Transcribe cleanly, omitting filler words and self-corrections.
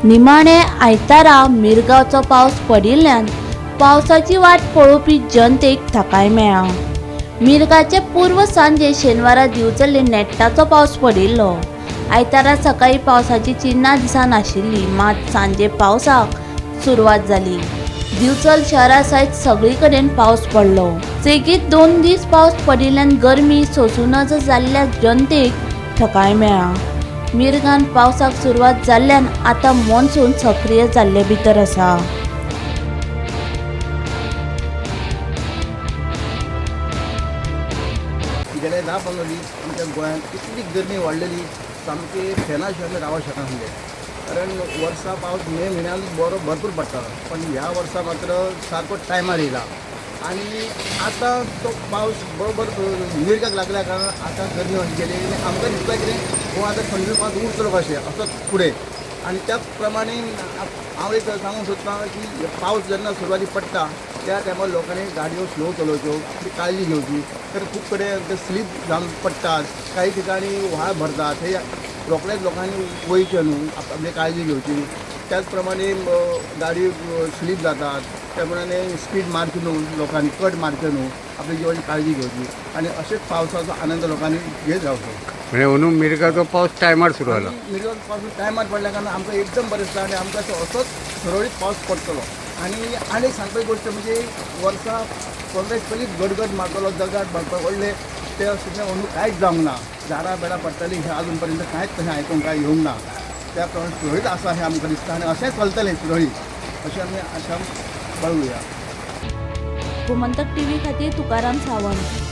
निमाणे आयतारा मिरगांवचो पावस पडिल्ल्यान पावसाची वाट पळोवपी जनतेक थाकाय मेळ्ळा. मिरगाचे पूर्व सांजे शेनवारा दिवचले नेट्टाचो पावस पडिल्लो. आयतारा सकाळी पावसाची चिन्हां दिसनाशिल्ली, मात सांजे पावसाक सुरवात जाली. दिवचल शहरा सयत सगळी कडेन पावस पडलो. सेगीत 2 दीस पावस पडिल्ल्यान गरमी सोसूं नजो जाल्ल्या जनतेक थकाय मेळ्ळा. मिरगान पावसाक सुरवात जाल्ल्यान आतां मॉन्सून सक्रीय जाल्ले भितर आसा. गेले 10-15 दीस आमच्या गोंयांत इतली गरमी वाडलेली, सामकी फेना शिवाय आमी रावंक शकनासले. कारण वर्सा पावस मे म्हयन्यान बरो भरपूर पडटालो, पण ह्या वर्सा मात्र सारको टायमार येयला आनी आतां तो पावस बरोबर मिरगाक लागल्या कारणान आतां गरमी अशी गेली आनी आमकां दिसता कितें हो आतां थंड पावस उरतलो कशें असोच फुडें. आनी त्या प्रमाणे हांव एक सांगूंक सोदतां की पावस जेन्ना सुरवाती पडटा त्या टायमार लोकांनी गाडयो स्लो चलोवच्यो, आपली काळजी घेवची. तर खूब कडेन ते स्लीप जावन पडटात, काही ठिकाणी व्हाळ भरतात, हे रोखडेच लोकांनी वयचें न्हू, आपली काळजी घेवची. त्याच प्रमाणे गाडी स्लीप जातात, त्या प्रमाणे स्पीड मारची न्हू, लोकांनी कट मारचें न्हू, आपली जिवाची काळजी घेवची आनी अशेंच पावसाचो आनंद लोकांनी घेत रावचो. म्हणजे अंदू मिरगाचो पावस टायमार सुरू जाला. मिरगाचो पावस टायमार पडल्या कारणान आमकां एकदम बरें दिसता आनी आमकां असोच सुरळीत पावस पडटलो. आनी आनी एक सांगपाची गोश्ट म्हणजे वर्सा 15 पयलींच गडगड मारतलो, दगाट मारतलो व्हडले, ते अशें अंदू कांयच जावंक ना. झाडां बेडां पडटलीं हें आजून पर्यंत कांयच तशें आयकूंक कांय येवंक ना. त्या प्रमाणे सुरळीत आसा हें आमकां दिसता आनी अशेंच चलतलें सुरळीत अशें आमी आशा बाळगुया. गोमंतक टीव्ही खातीर तुकाराम सावंत.